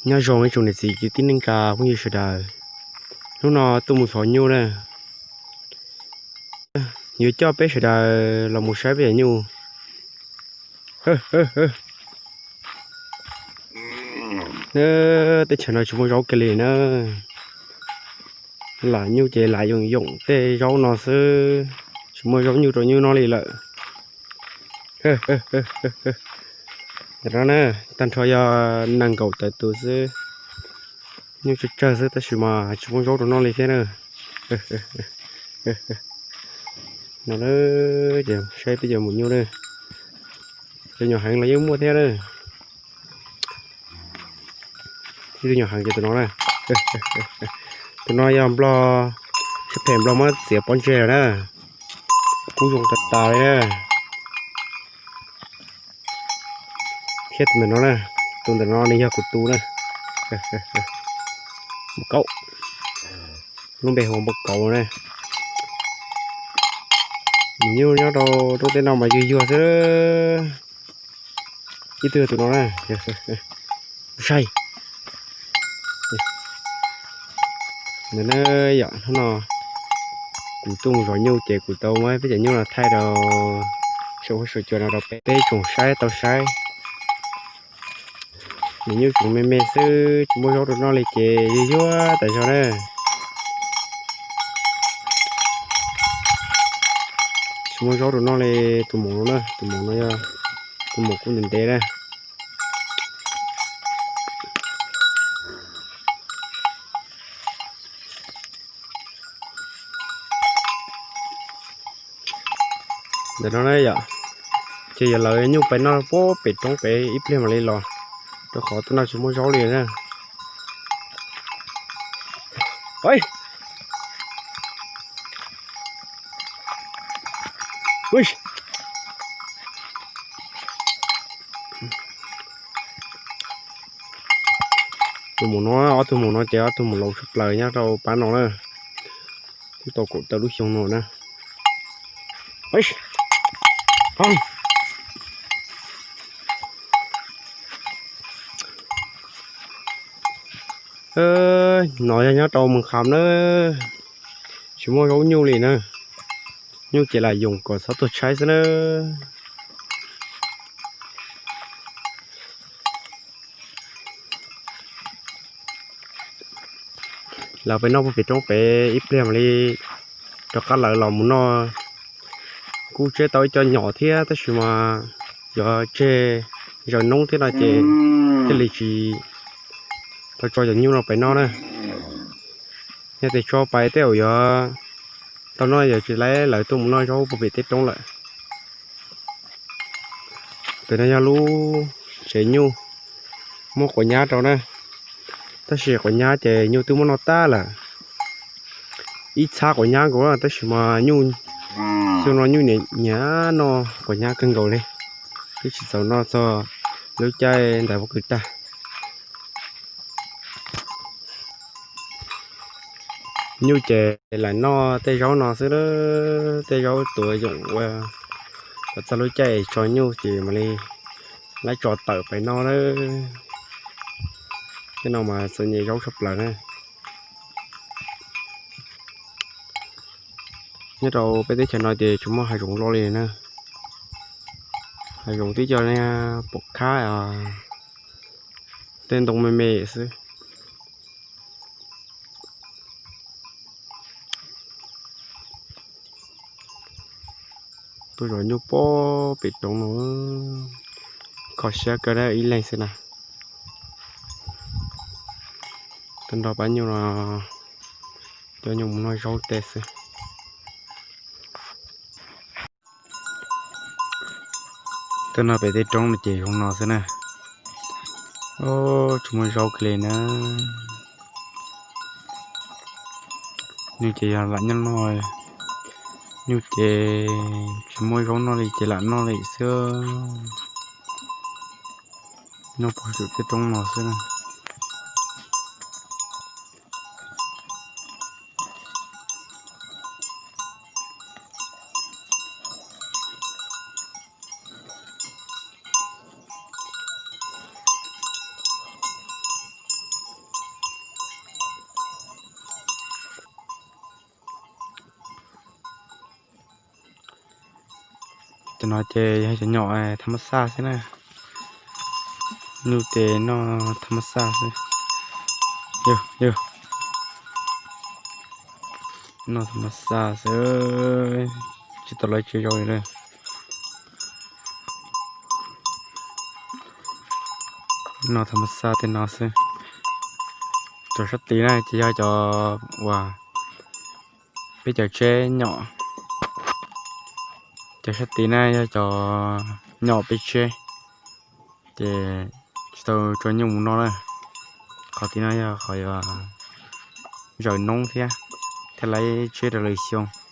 Nyob zoo ib tsoom niam txiv kwv tij neej tsa phooj ywg sawv daws, hnub no tuaj mus zov nyuj na, yuav coj peb sawv daws los mus saib peb cov nyuj. Teb chaws no tsis muaj zaub kiag li na, lam nyuj ces lam yoom yoom tej zaub no xwb, tsis muaj zaub nyuj rau nyuj noj li lawm. Ntawm no na, tag nrho yog nees nkaum tawm tus xwb, nyuj tsawg tsawg xwb tab sis mas tsis muaj zaub rau noj li thiab na. No ces saib peb cov maum nyuj na, cov nyuam heev los yeej muaj thiab na. Ib tug nyuam heev ces tus no na, tus no yog nplog, siab phem nplog muab txiav pob ntseg lawm na, kub zoo tas tas li na. Thiab tus ntawm no na, tus ntawm no nws yog kuv tus na, npau kaub, lub npe hu ua npau kaub na. Nws nyuj nyob rau rooj tej no mas yuag yuag xwb. Ib tug tus no na, saib. Ntawm na, yom, hnub no kuv tuaj mus zov nyuj ces kuv tau muab peb cov nyuj no thaij rau saum huab saum cua no rau peb tsoom saib tau saib. Nws nyuj tseem me me xwb, tsis muaj zaub rau noj li ces yuag yuag tas zog na. Tsis muaj zaub rau noj li. Tus maum no na, tus maum no yog tus maum kub ntev ntev na. Ntawm no na yom, ces yog lawv nyuj pais noj puag pem roob pem ib pliag mam li los, rau qhov tuaj noj tsis muaj zaub li na. Tus maum no, ob tug maum no ces ob tug maum laus tshaj plaws nyob rau pab no na. Twb tau kaum tawm lub xyoo no na. No yog nyob rau Moos Kham na, tsis muaj zaub nyuj li na. Nyuj ces lam yoom kom txhob tuag tshaib xwb na. Lawv pais noj puag pem roob pem ib pliag mam li rov qab lawv los mus noj. Kuj tseb tau ib co nyom thiab tab sis mas yog tseg zaws noob thiab no ces thiaj li tsis tau tso cov nyuj no pais noj na. Yog tias tso pais tej zaum yuav tau noj, yog tsis lawv tuaj mus noj zaub puag pem tej roob lawm. Pem no yog lub tsev nyuj muab quav nyab rau na, tab sis quav nyab ces nyuj twb muab noj tag lawm. Ib txhab quav nyab nkaus tab sis mas nyuj, xyoo no nyuj nyiam noj quav nyab kawg nkaus li, twb tsis txaus noj txog lub caij ntawd pob kws tag. Nyuj ces lam noj tej zaub no xwb, tej zaub tuav yoom ua kom txog lub caij tso nyuj ces mam li lawv tso tawm pais noj na. Tej no mas txom nyem zaub tshaj plaws na. Nyob rau peb teb chaws no ces tsis muaj hav zoov loj li na. Hav zoov twb cov pom khab tej ntoo me me xwb. Tuaj zov nyuj puag pem roob no, kho siab kawg ib leeg xwb na. Tuaj nrog pab nyuj no coj nyuj mus noj zaub tej xwb. Tuaj noj pem tej roob no ces zoo no xwb na. Tsis muaj zaub kiag li na. Nyuj ces yog lam nyob noj, nyuj ces tsis muaj zaub noj li ces lam noj li xwb. Noj puag tim tej roob no xwb na. Cov no ces yog cov nyom tham mas xaj xwb na. Nyuj ces noj tham mas xaj xwb. Yog, yog, noj tham mas xaj xwb, tsis tau lawv tsev zaum li. Noj tham mas xaj tej no xwb. Cov sab tid na ces yog cov uas peb cov tsheb nyom. Cov sab tid na yog cov nyom peb tsheb, ces tsis tau tso nyuj mus noj na. Qhov tid no yog qhov zaws noob thiab, thiaj laib tsheb rau lwm xyoo.